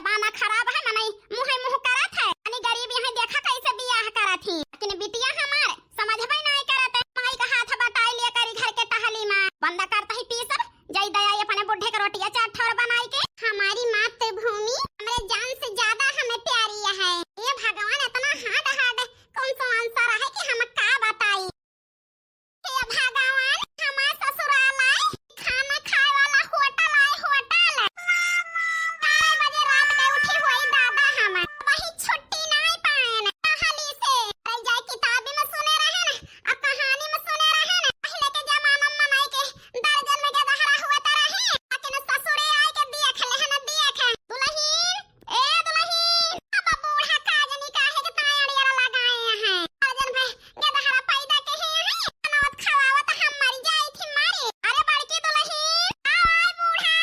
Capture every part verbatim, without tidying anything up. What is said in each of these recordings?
माना खराब है, मनई मुँहे मुँह करत है। अनी गरीब यहाँ देखा कैसे बियाह करत ही। लेकिन बिटिया हमार समझबे नाहीं करत है। माई का हाथ बटाई लिया करी घर के टहली मा। बंद करत ही पीसब, जई दया अपने बुढ़े के रोटिया चार ठौर बनाई के। हमारी मातृभूमि हमरे जान से ज्यादा हमें प्यारी है। ये भगवान इतना hard hard कौन सा answer है कि हम का बताई। हे भगवान, हमार ससुराल आए, खाना खाए वाला होटल आए, होटल। बारह बजे रात के उठी होई दादा हम, वही छुट्टी नाहीं पाएन। पहली से अरे जाए किताबी में सुने रहे न, आ कहानी में सुने रहे न, पहले के जमाना में मनई के दर्जन में गदहरा हुआ त रहे, लेकिन ससुरे आए के देख ले है न, देख। दुलहिन, ए दुलहिन, अब बूढ़ा का जनी काहे के ताय अड़ियारा लगाए हैं। दर्जन भर गदहरा पैदा के हैं, बनावत खवावत हम मर जाई थी मारे। अरे बड़की दुलहिन, आओ, आओ बूढ़ा।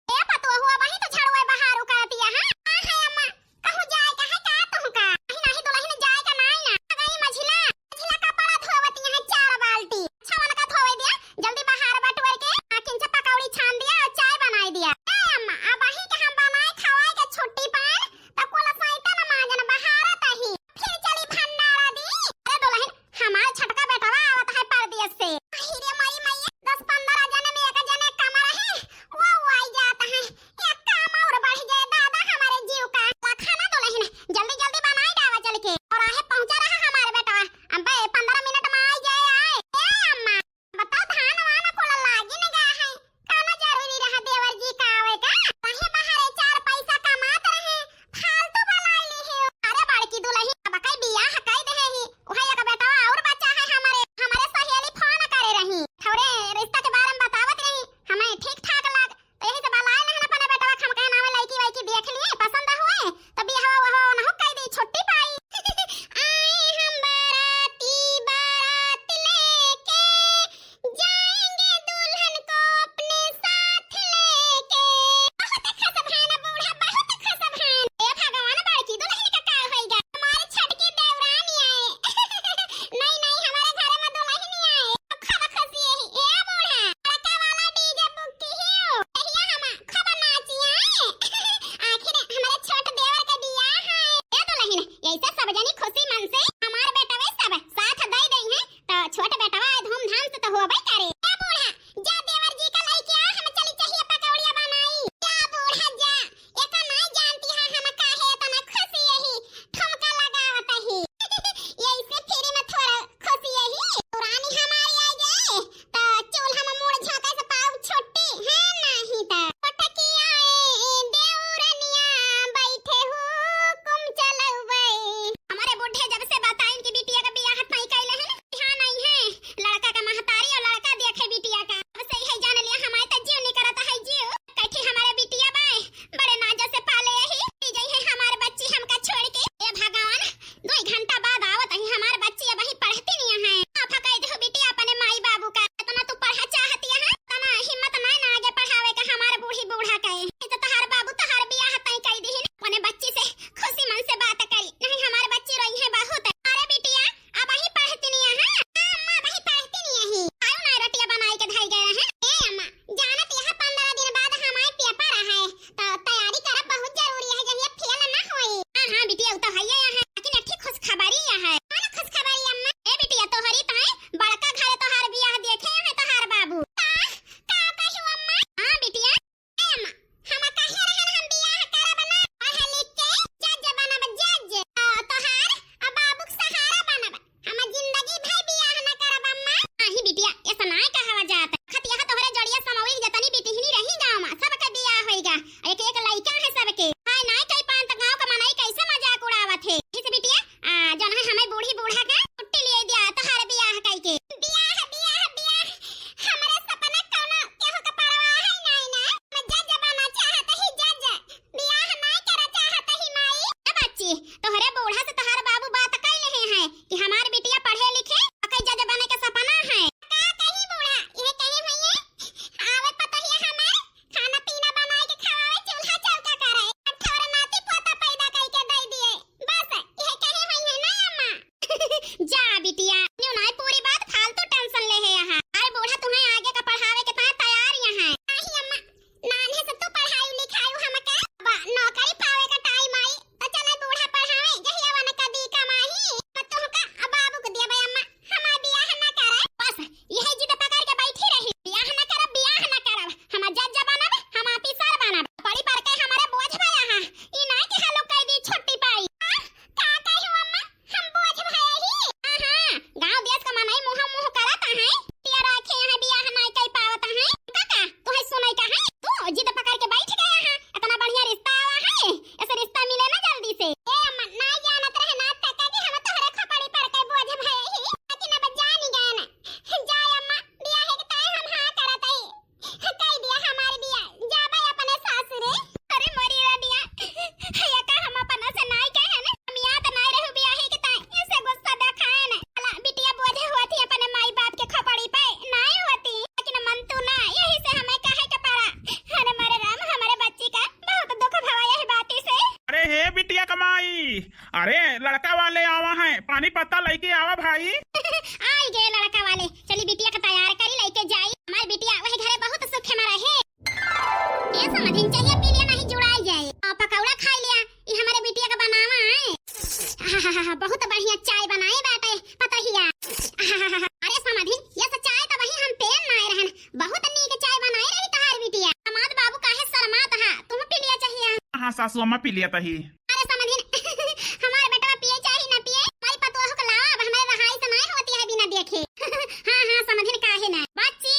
ए पतोहू, अबहीं तो झड़ुआ बहारू करतिया, हाँ? का है अम्मा? कहूँ जाए का है का तुहका? नहीं, नहीं दुलहिन जाए का नाई ना। आ गई मझिला, मझिला कपड़ा धोवतिया है चार बाल्टी। अच्छा उनका धोवे दिया, जल्दी बहार बटुअर के, आ किंचा पकौड़ी छान दिया और चाय बनाई दिया। ए अम्मा, अबहीं के हम बनाए खवाए के छुट्टी पाएन, त कुल सैतन माजन बहारत ही। फिर चली भंडारा दी। अरे दुलहिन, हमार छोटका बेटवा आवत है परदेस से। अही रे माई, माई, दस पन्द्रह जने में एक जने कम रहे, वो, वो आई जात है। एक काम और बढ़ जाए दादा हमारे जीव का। रखा ना दुलहिन, जल्दी जल्दी बनाई डावा चल के। और आहे पहुँचा रहा हमार बेटवा। अबे पन्द्रह मिनट में आई जाए, आए। ए अम्मा, बताओ धान वान कुल लागिन गा है। कौनो जरूरी रहा देवर जी का आवे का? काहे बाहरे चार पैसा कमात रहे, फालतू बलाई ली है। अरे बड़की दुलहिन, अब कई बियाह कई दे ही। वही एक बेटवा और बच्चा है हमारे, हमारे सहेली फोन करे रही। थोड़े रिश्ता के बारे में बतावत रही, हमें ठीक ठाक लग, तो यही से बलाए लेहन अपने बेटवा के, हम कहे नावे लड़की वड़की देख लिए, पसंद हुए, तो बियाह वह नहु कई दी, छुट्टी पाई। आए हम बाराती, बारात लेके जाएंगे दुल्हन को अपने साथ लेके। बहुत खुश भएन बूढ़ा, बहुत खुश भएन। ए भगवान, बड़की दुलहिन का का होइगा? हमारी छोटकी देवरानी आए। नहीं, नहीं, हमारे घर में दुलहिन आए। खूब खुशी है। ए बूढ़ा, बड़का वाला DJ book की हियो। यहिया हम खूब नाची आए। आखिर हमारे छोट देवर के बियाह है। ए दुलहिन, ऐसे सब जनी खुशी मन से हमार बेटवे सब साथ दे दई हैं। तो छोट बेटवा धूमधाम से तो होबे करे। ए बूढ़ा, जा देवर जी का लइके आ, हम चली चाहिए पकौड़िया बनाई। जा बूढ़ा जा, एका नाई जानती है हम काहे इतना खुशी यही ठुमका लगावत ही। यही से फ्री में थोड़ा खुशी यही। पुरानी हमारी आ जाए, तो चूल्हा में मुड़ झोंके से पाऊ छुट्टी है नहीं तो। पटकिया ए देवरनिया बैठे हुकुम चलउबे। हमारे बूढ़े जब से बताइन कि बिटिया का बियाह तय कैले हैं, यहाँ नहीं है, लड़का का महतारी और लड़का देखे बिटिया का। अब से यही जान लिया, हमारे तो जीव नहीं करता है जीव। कैठी हमारे बिटिया बाय, बड़े नाजा से पाले यही, पी जाई है हमारे बच्ची हमका छोड़ के। ए भगवान, दो ही घंटा बाद आवत ही, हमारे बच्ची अब ही पढ़ती नहीं है। आप कह दो बिटिया अपने माई बाबू का, इतना तू पढ़ा चाहती है, इतना हिम्मत नहीं ना आगे पढ़ावे का हमारे बूढ़ी बूढ़ा का है। ये तो तोहार बाबू तोहार बियाह तय कई दी, अपने बच्ची से खुशी मन से बात करी, नहीं हमारे बच्ची रोई है बहुत। अरे बिटिया, अब ही पढ़ती नहीं है। हाँ, अम्मा, अब ही पढ़ती नहीं है। आयो ना रोटिया बनाई के धई गए रहे। ए अम्मा, जानत यह पन्द्रह दिन बाद हमारे पेपर है, तो तैयारी करब बहुत जरूरी है, जब ये फेल ना होई। हाँ, हाँ, बिटिया, उ तो है ही है, लेकिन अच्छी खुशखबरी है। कौन खुशखबरी अम्मा? ए बिटिया, तोहरी तो है, बड़का घर तोहार बियाह देखे है तोहार बाबू। का, का कहू अम्मा? हाँ बिटिया, ए अम्मा, हम कहे रहन हम बियाह करब ना, पढ़ लिख के जज बनब, जज। आ, तोहार आ बाबू के सहारा बनब। हम जिंदगी भर बियाह ना करब अम्मा। नाही बिटिया, ऐसा ना कहवा जात। खतिया तोहरे जोड़िया समौरी जतनी बिटिहनी रही गाँव में, सबके बियाह होइगा। एक एक लइका है सबके। हाय नाय कई पान त गाँव का मनई कैसे मजाक उड़ावत है। इस बिटिया, आ, जौन है हमें बूढ़ी बूढ़ा के छुट्टी लिए दिया तोहार बियाह कई के। बियाह, बियाह, बियाह। हमरे सपना कौनो केहू के परवाह है नाय ना। हम जज बना चाहत ही जज। बियाह नाय करे चाहत ही माई। ए बच्ची, तोहरे बूढ़ा से तोहार बाबू बात कई लेहे हैं कि हमार बिटिया पढ़े लिखे, ओके जज बने के सपना है। का कही बूढ़ा, ये कहे हुई है, आवे पतोहिया हमार खाना पीना बनाए के खवावे, चूल्हा अरे लड़का वाले आवा हैं, पानी पत्ता लइके आवा भाई। आई गए लड़का वाले, चली बिटिया का तैयार करी, लइके जाई। हमार बिटिया वही घरे बहुत सुखे मा रहे। ए समधिन, चहिया पी लिया, नहीं जुड़ाई जाए। आ, पकौड़ा खाई लिया, ई हमारे बिटिया का बनावा है। आहाहाहा, बहुत बढ़िया चाय बनाए बाटे पतोहिया। आहाहाहा, अरे समधिन, ये से चाय तो वही हम पेन नाय रहन, बहुत नीक चाय बनाए रही तहार बिटिया। दामाद बाबू काहे शर्मात हा, तुम पी लिया चाहिए। हाँ सासू अम्मा, पी लिया तही। अरे समधिन, हमार बेटवा पिए चाहे ना पिए, हमारी पतोह को लावा, अब हमारे रहाई से नाय होती है बिना देखे। हाँ हाँ समधिन, काहे ना। बच्ची,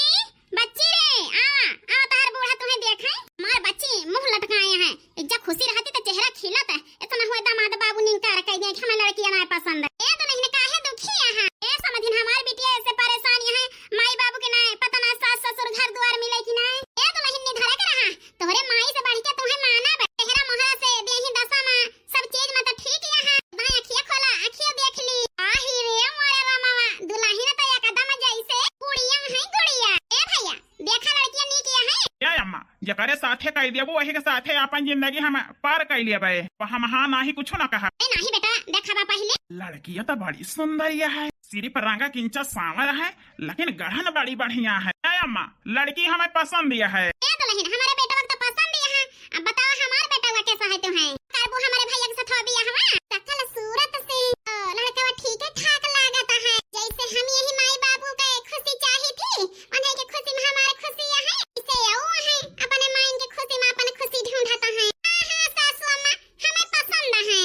बच्ची रे, आवा, आवा, तहार बूढ़ा तुम्हें देखे। हमार बच्ची मुँह लटकाए हैं, इज्जा खुशी रहती तो चेहरा खिलत है। इतना हुए दामाद बाबू ने इनकार कर दिया कि हमें लड़कियां ना पसंद है। ए दुल्हन काहे दुखी है? ए समधिन, हमार बिटिया ऐसे परेशान है, माई बाबू के ना पता ना सास ससुर घर द्वार मिले कि ना। ए दुल्हन निधरे के रहा, तोहरे माई से बढ़ के तुम्हें मानब। चेहरा मोहरा से देही दशा मा सब चीज मा तो ठीक यहाँ। दाएं अखिया खोला, अखिया देख ली। आही रे मोरे रामवा, दुल्हन तो एकदम जैसे गुड़िया है गुड़िया। ए भैया, देखा लड़किया नीक यहाँ है। ए अम्मा, जकरे साथे कह देबू वही के साथे अपन जिंदगी हम पार कर लेबे। हम हाँ नाही कुछ ना कहा। ए नाही बेटा, देखा बा पहले। लड़किया तो बड़ी सुंदर है, सिर्फ रंगा किंचा सांवर है, लेकिन गढ़न बड़ी बढ़िया है। ए अम्मा, लड़की हमें पसंद है। ए दुल्हन, हमारे बेटवा के तो पसंद है। अब बताओ, हमार बेटवा कैसा है तुम्हें? करबू हमारे भैया के साथ बियाह हमार? सकल सूरत से तो लड़कवा ठीक है ठाक लागत है। जैसे हम यही माई बाबू के खुशी चाही थी, उन्हें के खुशी में हमार खुशी है। इसे यऊ है, अपने माइन के खुशी में अपन खुशी ढूंढत है। हाँ, हाँ, सासू अम्मा, हमें पसंद है।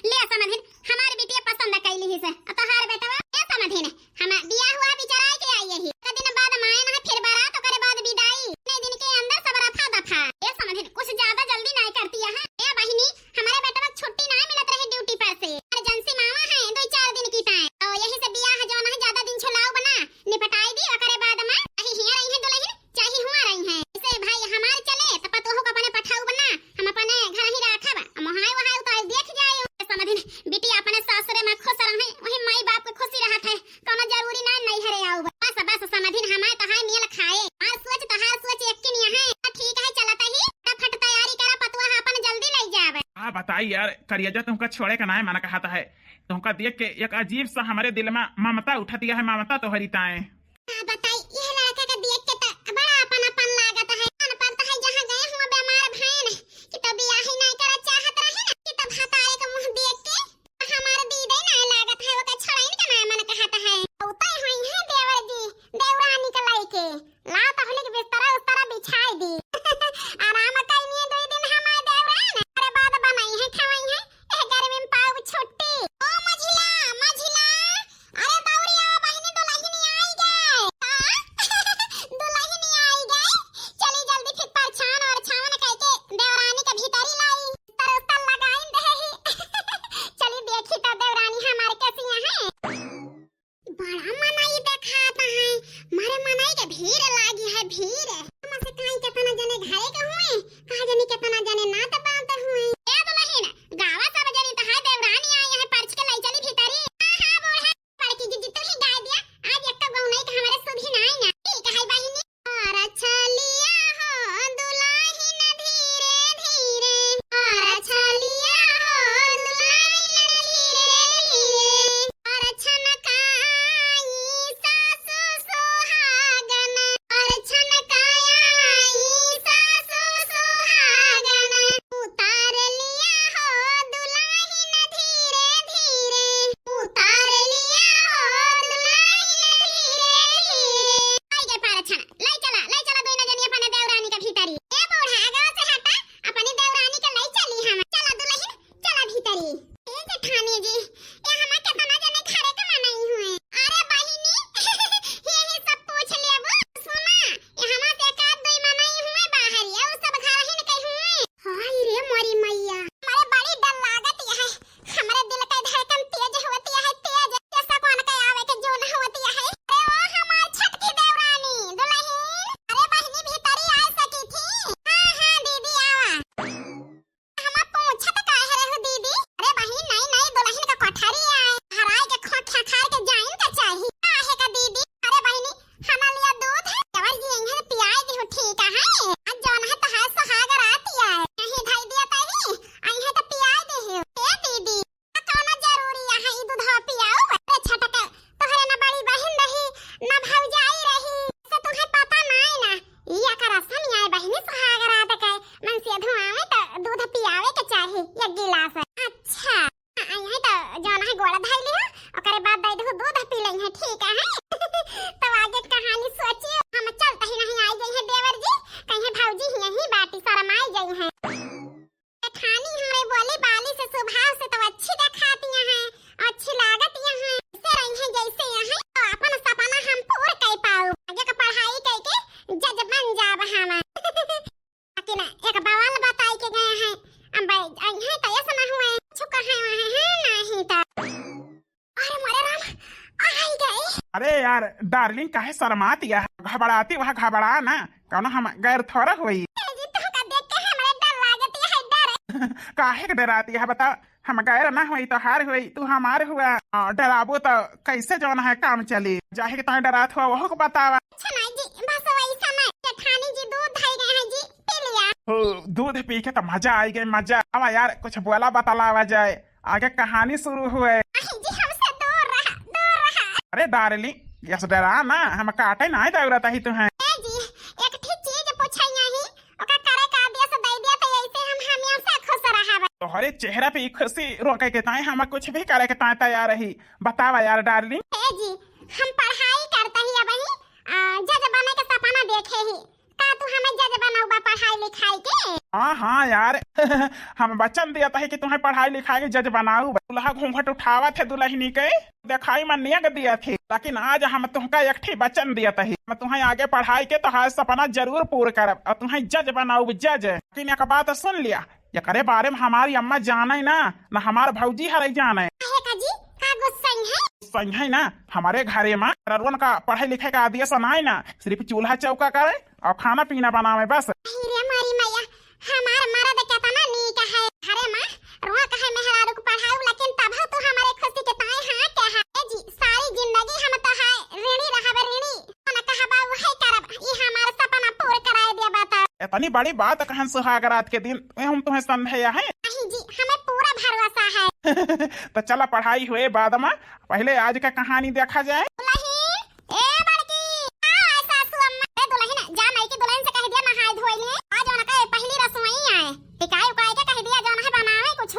ले समधिन, हमार बिटिया पसंद कैली ही से। अब तोहार बेटवा, ए समधिन, हम बियाह हुआ बिचाराए के आई यही। एक दिन बाद मायन है, फिर बारात, ओकरे बाद विदाई। इतने दिन के अंदर सब रफा दफा। ए समधिन, कुछ ज्यादा जल्दी नाय करती है। ए बहिनी, हमारे बेटवा के छुट्टी नाय मिलत रही ड्यूटी पर से। इमरजेंसी मावा है, दो चार दिन की ताए। और यही से बियाह जौन है ज्यादा दिन छुलाओ बना, निपटाई दी, ओकरे बाद में चाहे हियां रही है दुल्हन, चाहे हुआ रही है। इसे भाई हमार चले, तो पतोह को अपने पठाऊ बना, हम अपने घर ही राखब। मोहाय वहाय उतार देख जाए। समधिन, बिटिया अपने सासरे में खुश रहे, वही माई बाप के खुशी रहत है। कौनो जरूरी ना नैहरे आउब। बस, बस, समधिन, हमार तहार मेल खाए। हमार सोच, तहार सोच एक की निया है। तो ठीक है, चलत ही, फटाफट तैयारी करा, पतोह अपन जल्दी ले जावे। हाँ, बताई यार, करियजा तुमका छोड़े का नाय मन कहत है। तुमका देख के एक अजीब सा हमारे दिल में ममता उठत है, ममता तोहरी ताए। हाँ, बताई, यह लड़का के देख के तो बड़ा अपन अपन लागत है। मन पड़त है, जहाँ गए हुआ बीमार भैन, कि तो बियाह ही नहीं करा चाहत रहे ना, कि तो भतारे के मुँह देख के हमार दीदे नाय लागत है, ओके छोड़ाइन का नाय मन कहत है। उतई हुई है देवर जी, देवरानी के लइके। ला तहनी के बिस्तरा उस्तरा बिछाई दी। आराम कइनी दुई दिन हमार देवरान, ओकरे बाद बनाई है, खवाई है। एह गर्मी में पाउब छुट्टी। ओ मझिला, मझिला, अरे दौड़ी आओ बहिनी, दुल्हन आई गए। का दूध पियावे के चाही एक गिलास। अच्छा, अइहैं त जौन है गोड़ धइली हो, ओकरे बाद दइ देहु दूध पी लइहैं, ठीक है? तब आगे कहानी सोचियो, हम चलत ही नहीं आई जइहैं देवर जी, कहिहैं भौजी ही यहीं बाटी, शरमाई जइहैं। जेठानी हमरे बोली बाली से, स्वभाव से तो अच्छी देखाती हैं, अच्छी लागत हैं, ऐसे रहिहैं जैसे हैं, तो अपन सपना हम पूर कर पाऊ, आगे का पढ़ाई करके जज बन जाब हम। लेकिन एक बवाल बताई के गए हैं, अब अइहैं तो ऐसा ना हुए, छुका है वहाँ है नहीं तो। अरे मोरे राम, आई गई। अरे यार डार्लिंग, काहे शर्मात या, घबराती वह, घबरा ना, कौनो हम गैर थोड़ा होई। ए जी, तुमका देख के हमरे डर लागत है, डर। काहे के डराती है बता, हम गैर ना होई, तोहार होई, तू हमार हुआ। आ, डराबो तो कैसे जौन है काम चली, जाहे के ताई डरात हुआ वहू को बतावा। अच्छा नहीं जी, बस वैसा नहीं, जेठानी जी दूध धई गए हैं जी, पी लिया। हो, दूध पी के तो मजा आई गई, मजा। अब यार कुछ बोला बतलावा जाए, आगे कहानी शुरू हुए। नहीं जी, हमसे दूर रहा, दूर रहा। अरे डार्लिंग, यस डरा ना, हम काटे ना दौड़त ही तुहें। ए जी, एक ठी चीज पूछे यही, ओका करे का आदेश दे दिया तो ऐसे हम हमेशा खुश रहब। तोहरे चेहरा पे ई खुशी रोके के ताई हम कुछ भी करे के ताई तैयार रही। बतावा यार डार्लिंग। ए जी, हम पढ़ाई करते ही अब ही, आ, जज बने के सपना देखे ही। का तू हमें जज बनउबा पढ़ाई लिखाई के? हाँ, हाँ यार। हम वचन दियत ही कि तुहें पढ़ाई लिखाई के जज बनाउब। दुल्हा घूंघट उठावत है दुल्हनी के, देखाई में नेग दियत ही, लेकिन आज हम तुहका एक ठी वचन दियत ही, हम तुहें आगे पढ़ाई के तोहार सपना जरूर पूर करब और तुहें जज बनाउब, जज। लेकिन एक बात सुन लिया, एकरे बारे में हमारी अम्मा जाने ना, ना हमार भौजी हरे जाने। काहे का जी? का गुस्सा है? गुस्सा है ना, हमारे घरे में ररुअन का पढ़े लिखे का आदेश नाई ना, सिर्फ चूल्हा चौका करे और खाना पीना बनावे बस। अरे मारी मैया, हमार मरद केतना नीक है। अरे माँ, रुआ कहे मेहरारू के पढ़ाऊ, लेकिन तब तू हमारे खुशी के ताई हाँ क्या है? ए जी, सारी जिंदगी हम तो है ऋणी रहबे ऋणी। ना कहबा वही करब, ई हमार सपना पूर कराए दे बता। इतनी बड़ी बात कहन सुहाग रात के दिन, ए हम तुम्हें संदेह है? नहीं जी, हमें पूरा भरोसा है। तो चला पढ़ाई हुए बाद में, पहले आज का कहानी देखा जाए। दुलहिन, ए बड़की, का है सासू अम्मा? ए दुलहिन, जा माई के दुलहिन से कह दिया नहाए धोए लिए। आज उनका ये पहली रसोई आए। टिकाई उकाई के कह दिया जौन है बनावे कुछ।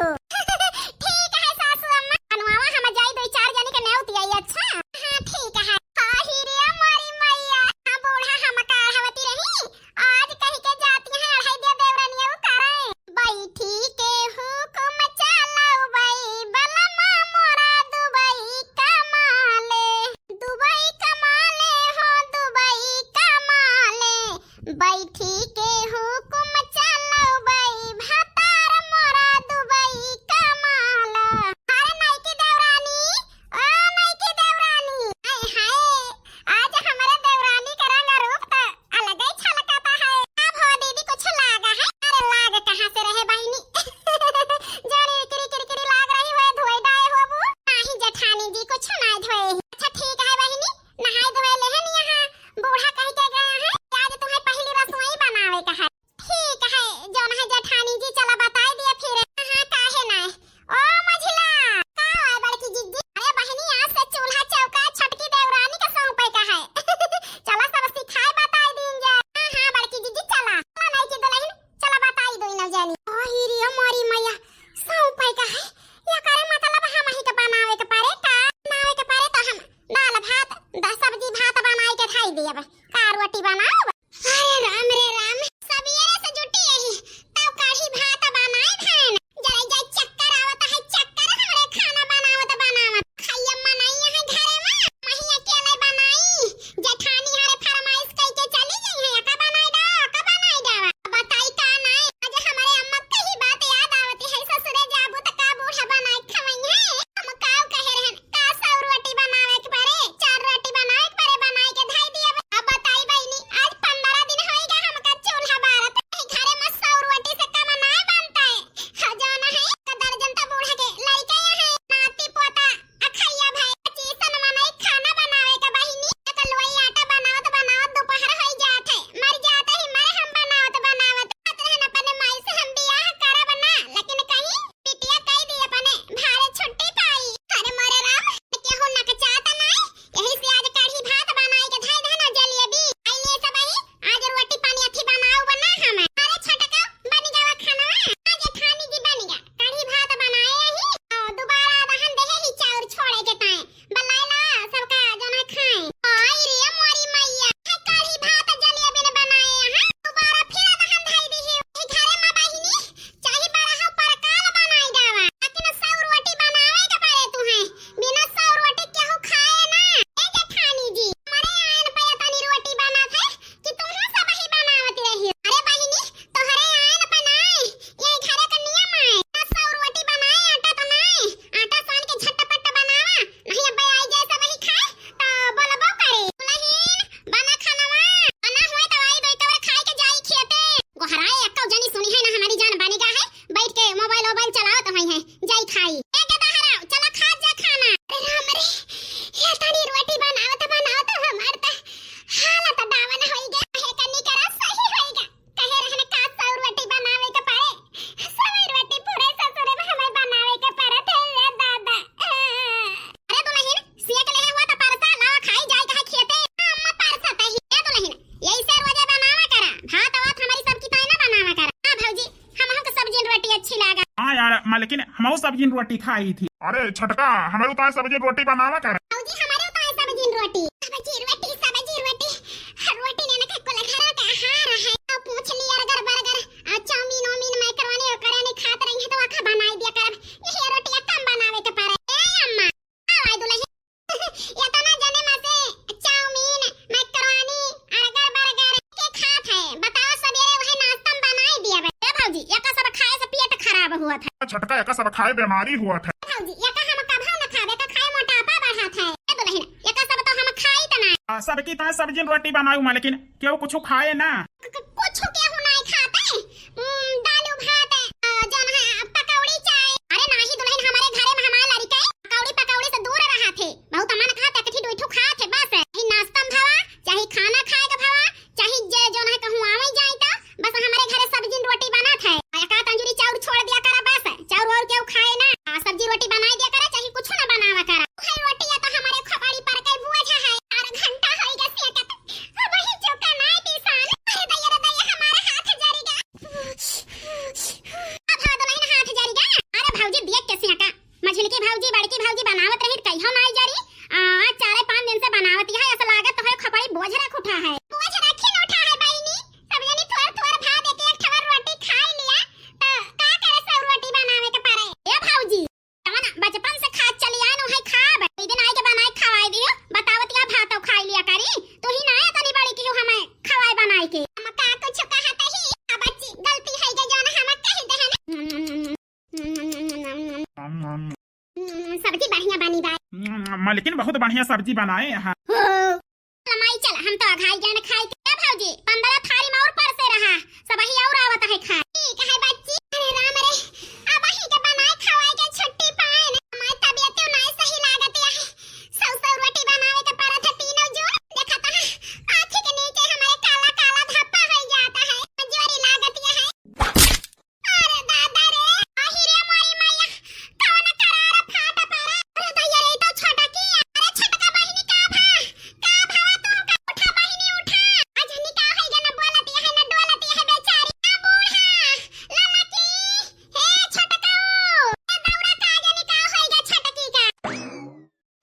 ठीक है सासू अम्मा, बनवावा हम जाई दो चार जनी के नेवती आई, अच्छा? हाँ ठीक है। आही रे मोरी मैया, हाँ बूढ़ा हम काढ़वती रही, आज कह के जाती है अढ़ाई दिया देवरनिया करे। बैठी के हुकुम चलाऊ बई, बलमा मोरा दुबई कमाले, दुबई कमाले हो दुबई कमाले, बैठी के हुकुम चलाऊ बई, भतार मोरा दुबई कमाला। अरे नइकी देवरानी, ओ नइकी देवरानी, हाय हाय, आज हमरे देवरानी के रंग रूप त अलगे छलकता है। अब हो दीदी कुछ लागा है? अरे लाग कहाँ से रहे बहिनी? जड़ी किरी किरी किरी लाग रही हो, धोई डाए होबू। नाही जेठानी जी कुछ ना धोए। अच्छा ठीक है बहिनी, नहाए धोए लेहन यहाँ। बूढ़ा कह के गया है कि आज तुम्हें पहली रसोई बनावे का है। ठीक है, जौन है जेठानी जी, चला बताई दिया फिर। हाँ, काहे ना। ओ मझिला, का है बड़की जिज्जी? अरे बहिनी, आज से चूल्हा चौका छोटकी देवरानी के सौंपे का है। चला सब सिखाए बताई दीन जा। हाँ, हाँ, बड़की जिज्जी, चला। चला नइकी दुलहिन, चला बताई दो इनल जानी। आही रे मोरी मैया, सौंपे का है? एकरे मतलब हम ही के बनावे के परे का? बनावे के परे तो हम दाल भात, दा सब्जी भात बनाई के खाई देब। का रोटी बनाओ? अरे राम रे राम, सबेरे से जुटी यही, तब कढ़ी भात बनाई भैन। जरा जाए चक्कर आवत है, चक्कर हमरे खाना बनावत बनावत। खाइया मनाई है घरे में, मही अकेले बनाई। जेठानी हरे फरमाइश कई के चली गई है, का बनाई दा, का बनाई दा। बताई का नाई, आज हमरे अम्मा कही बात याद आवती है, ससुरे जाबू त का बूढ़ा बनाई खवई है। हम काव कहे रहन, का सौ रोटी बनावे के परे, चार रोटी बनावे के परे, बनाई के धाई दिया। अब बताई बहिनी, आज हाँ यार, मालकिन, हमहू सब्जी रोटी खाई थी। अरे छोटका, हमरे उतार सब्जी रोटी बनावा कर। भौजी, हमरे उतार सब्जी रोटी। सब्जी रोटी, सब्जी रोटी। रोटी ने ना कुल घर का हार है। तो पूछ ली अरगर बरगर, आ, चाउमीन, ओमीन, मैकरोनी, ओकरे नहीं खात रही है तो आखा बनाई दिया करब। यही रोटिया कम बनावे के पड़े। ए अम्मा, आवाई दुलही। इतना जने में से चाउमीन, मैकरोनी, अरगर बरगर के खात है। बताओ, सबेरे वही नाश्ता में बनाई दिया बे। ए भौजी, एका सब खाए से पेट खराब हुआ था। छोटका, एका सब खाए बीमारी हुआ था। भौजी, एका हम कभो न खाबे, एका खाए मोटापा बढ़त है। ए दुलहिन, एका सब तो हम खाई त ना। आ, सबकी तो सब्जी रोटी बनाऊ मालकिन, केहू कुछ खाए ना। क-, क-, कुछ केहू नहीं खाते। उम, दाल भात, अ, जौन है, पकौड़ी चाय। अरे नाही दुलहिन, हमरे घरे में हमार लड़िका है, पकौड़ी, पकौड़ी से दूर रहा थे। बहुत मन खात, एक ठी दुई ठो खात है बस। चाहे नाश्ता में भवा, चाहे खाना खाए के भवा, चाहे जे जौन है कहूँ आवे जाए तो बस हमरे घरे सब्जी रोटी बनत है। आ एका तंजूरी चाउर छोड़ दिया करा बस, चाउर और केहू खाए ना। आ सब्जी रोटी बनाई दिया करा, चाहे कुछ ना बनावा करा। है रोटी या तो हमरे खोपड़ी पर के बोझ है, चार घंटा होई गए सेकत। अब ही चौका नाई पिसान। अरे दैया रे दैया, हमारा हाथ जरी गा। अब हाँ दुलहिन हाथ जरी गा। अरे भौजी देख के सेका। मझिलकी भौजी, बड़की भौजी बनावत रही, कहियो नाई जरी। आ, चारे पाँच दिन से बनावत है, ऐसा लागत तो है खोपड़ी बोझ रख उठा है। बोझ रखी न उठा है बहिनी। सब जनी थोर थोर भात एक एक ठवर रोटी खाई लिया, तो का करे सौ रोटी बनावे के पड़े? ए भौजी, तवन बचपन से खात चली आन, उहे खाब। ई दिन आई के बनाई खवाई दियो, बतावत या भात खाई लिया करी। तू ही ना है तनी बड़ी की हमें खवाई बनाई के। हम का कुछ कहत ही? आ बच्ची, गलती है गई जौन हम कह दे है ना। हम्म, सब्जी बढ़िया बनी बा। हम्म, मालकिन बहुत बढ़िया सब्जी बनाए हैं। हो, चल माई चल, हम तो अघाई गए न खाई के। ए भौजी, पंद्रह थारी में और परसे रहा, सब ही और आवत है खाए। ठीक है बच्ची। अरे राम रे, अब ही के बनाए खवाए के छुट्टी पाए न। हमार तबियत तो नाई सही लागत है। सौ सौ रोटी बनावे के पड़त है तीनों जून। देखत है, आँखी के नीचे हमारे काला काला धब्बा हो जाता है, कमजोरी लागत है। अरे दादा रे, आही रे मोरी मैया, कौन करार फाट पड़ा। अरे दैया रे, ई तो छोटकी है। अरे छोटका बहिनी का भा, का भवा तुमका? उठा बहिनी उठा। अजनी का होई गे, न बोलती है, न डोलती है बेचारी। आ बूढ़ा, ललकी, हे छोटका, ए दौड़ा का जनी का होई गे छोटकी का।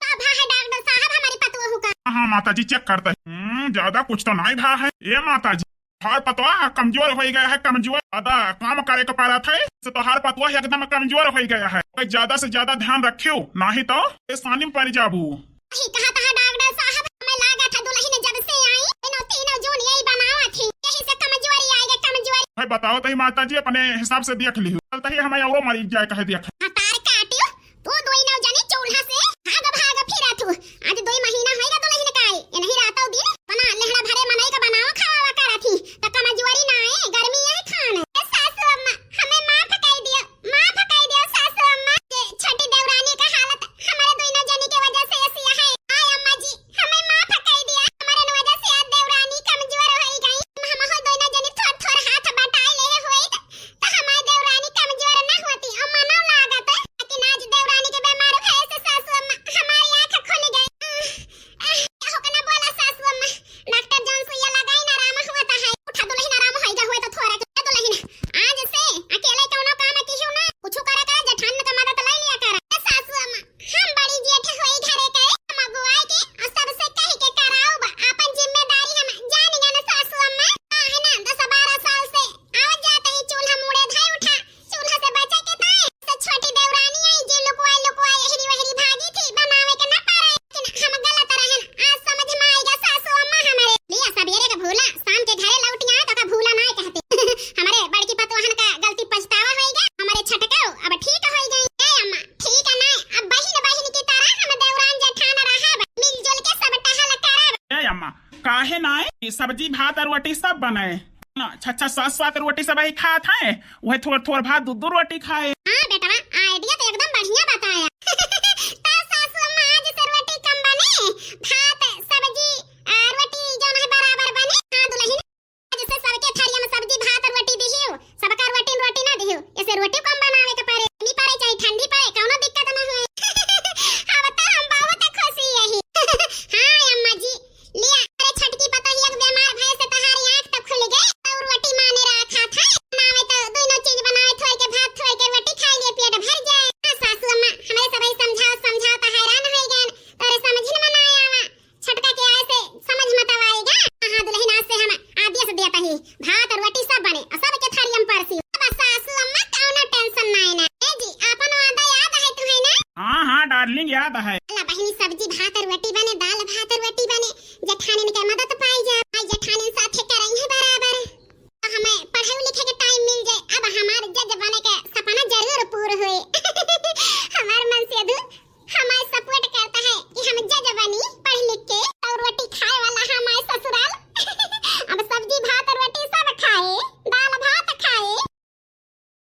का भा है डॉक्टर साहब हमारी पतोहू का? हाँ माता जी, चेक करते हैं। हम्म, ज्यादा कुछ तो नहीं भा है। ए माता जी, तोहार पतोह कमजोर होई गया है, कमजोर। ज्यादा काम करे के पड़त है, से तोहार पतोह एकदम कमजोर होई गया है। कोई ज्यादा से ज्यादा ध्यान रखियो, नाही तो परेशानी में पड़ जाबू। यही कहा था डॉक्टर साहब, हमें लागत है दुलहिन जब से आई, इनो तीनों जून यही बनावत थी, यही से कमजोरी आई गई, कमजोरी। भाई बताओ तो ही माता जी, अपने हिसाब से देख लियो, चलते ही हमें औरो मरीज जाए कहे देख। हाँ, तार काटियो, तू दोई नौ जनी चूल्हा से भाग भाग फिरत हू। आज दोई महीना होइगा दुलहिन का आई। इनही रातौ दिन बना लेहड़ा भरे मनई का बनावा खावा करत ही। त कमजोरी ना आए, गर्मी आए खान। ए सासू अम्मा, हमें माफ कई दियो, माफ कई दियो सासू अम्मा। ये छोटी देवरानी का हालत हमारे दोनों जनी के वजह से ऐसी है। आय अम्मा जी, हमें माफ कई दिया। हमारे वजह से आज देवरानी कमजोर होई गई। हम हो दोनों जनी थोर थोर हाथ बटाई ले होइत, त हमार देवरानी कमजोर ना होती। अम्मा ना लागत, लेकिन आज देवरानी के बीमार भय से सासू अम्मा हमारी आँख खुल गई। आह, आह, होकना बोला सासू अम्मा, डॉक्टर जौन सुइया लगाई ना आराम हुआ त है। उठा दुलहिन, आराम होई गा हुए तो थोड़ा के दुलहिन। आज से अकेले कौनो काम किहू ना, कुछ करा का जेठान का मदद ले लिया करा। ए सासू अम्मा, हम बड़ी जेठ होई घरे के, हम अगुआई के और सबसे कह के कराउब। आपन जिम्मेदारी हम जान गए ना सासू अम्मा। काहे ना दस बारह साल से आवत जात ही चूल्हा मुड़े धाई उठा, चूल्हा से बचे के ताए। से छोटी देवरानी आई जे लुकवाई लुकवाई एहरी वहरी भागी थी, बनावे के ना पारे। लेकिन हम गलत रहन, आज समझ में आएगा सासू अम्मा हमारे। लिया सबेरे के भूला, शाम के घरे लौट आए तो का भूला ना कहते। हमारे बड़की पतोहन का गलती पछतावा होई गया, हमारे छटकाओ अब ठीक होई गई। ए अम्मा, ठीक है ना, अब बहिन बहिन की तरह हम देवरान जेठान रहब, मिलजुल के सब टहल करब। ए अम्मा, काहे ना ई सब्जी भात और रोटी सब बनाए ना, छह छह सात सात रोटी सब ही खात है, वह थोर थोर भात दो दो रोटी खाए। हाँ बेटवा, आइडिया तो एकदम बढ़िया बताया। तो सासू अम्मा आज से रोटी कम बने, भात सब्जी आ, रोटी जौन है बराबर बने। हाँ दुलहिन, आज से सबके थरिया में सब्जी भात रोटी दिहियो, सबका रोटी रोटी ना दिहियो, ऐसे रोटी कम बनावे के पड़े, गर्मी पड़े चाहे ठंडी पड़े, कौनो दिक्कत ना होए। अब तो हम बहुत खुशी यही। हाँ अम्मा जी, लिया, अरे छोटकी पतोहिया के बीमार भय से तहारी आँख तो खुल गए, और रोटी माने रहा खात है, बनावे तो दोनों चीज बनावे, थोड़ के भात, थोड़ के रोटी खाए। लिंग याद है।